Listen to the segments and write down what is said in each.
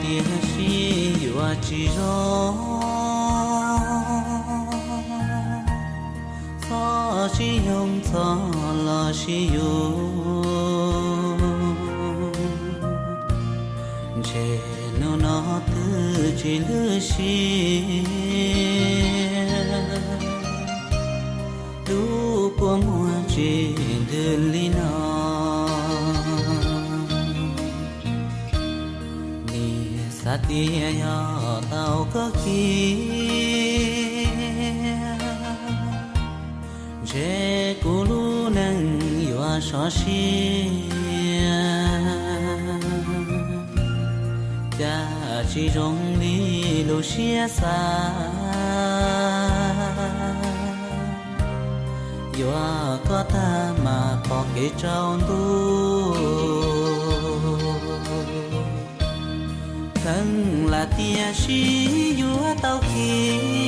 Tiam sis yuav tsis zoo, txhob sib yoog txhob los sib yuav, ntshe hnub no twb tsis lwj siab, lub kua muag tsis ntws li no. Nim xav tias yog tau koj kiag, ntshe kuv lub neej yuav sov siab, cas tsis zoo li lub siab xav. Yuav koj tag mas pom kev tsaus ntuj, kheev lam tiam sis yuav tau kiag,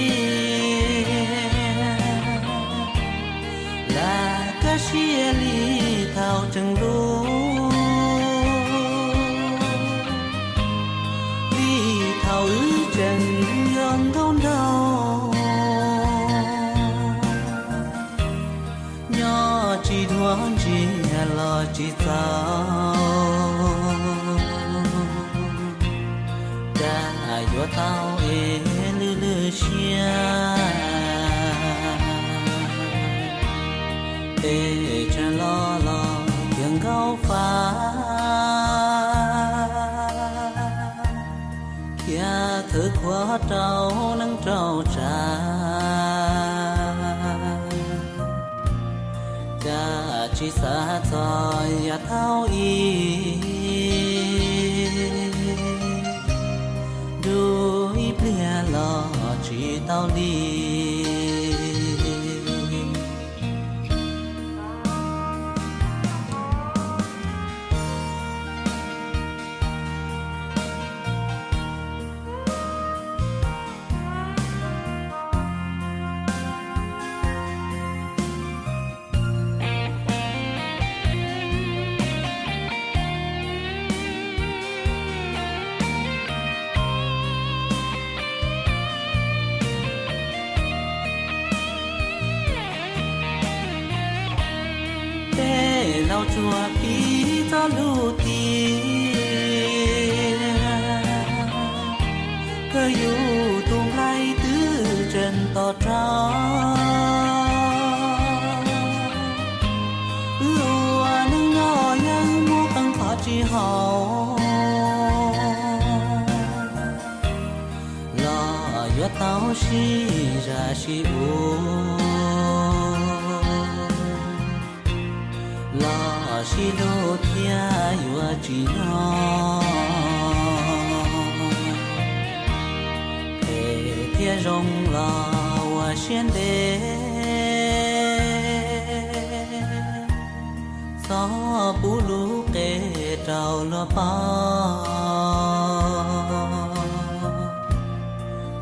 lam kaj siab li thaum tseem hlub, li thaum wb tseem yog nkauj nraug, nyob tsis dhuav ntsiag los tsis txaus, cas yuav tau es lwj lwj siab, pes tsawg los los tiav nkauj fab, khiav khwv khuav rau neej rau tsav, cas tsis xav txog yav thaum ub, nrug ib pliag los tsis tau li. Tej laus tsuas piv txoj lus tias, koj yug tus nplaig twb tseem tom rog, wb ua neej nyob yeej muaj qee qhov tsis haum, los yuav tau sib zam sib ua, los sib hlub thiab yuav tsis nyob, phem thiab zoo los ua siab ntev, txhob pub lub qe rau luag paub,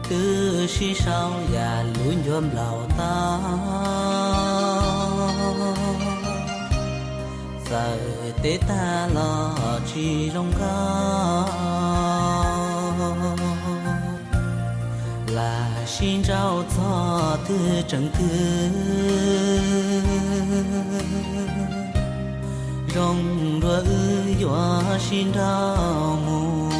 twb sib sau yam lub ncua nplaum tau, txawm teb tag los tsis zoo nkauj, lam sib ntsauj txog twg tseem twg, zoo dua wb yuav sib nrauj mus.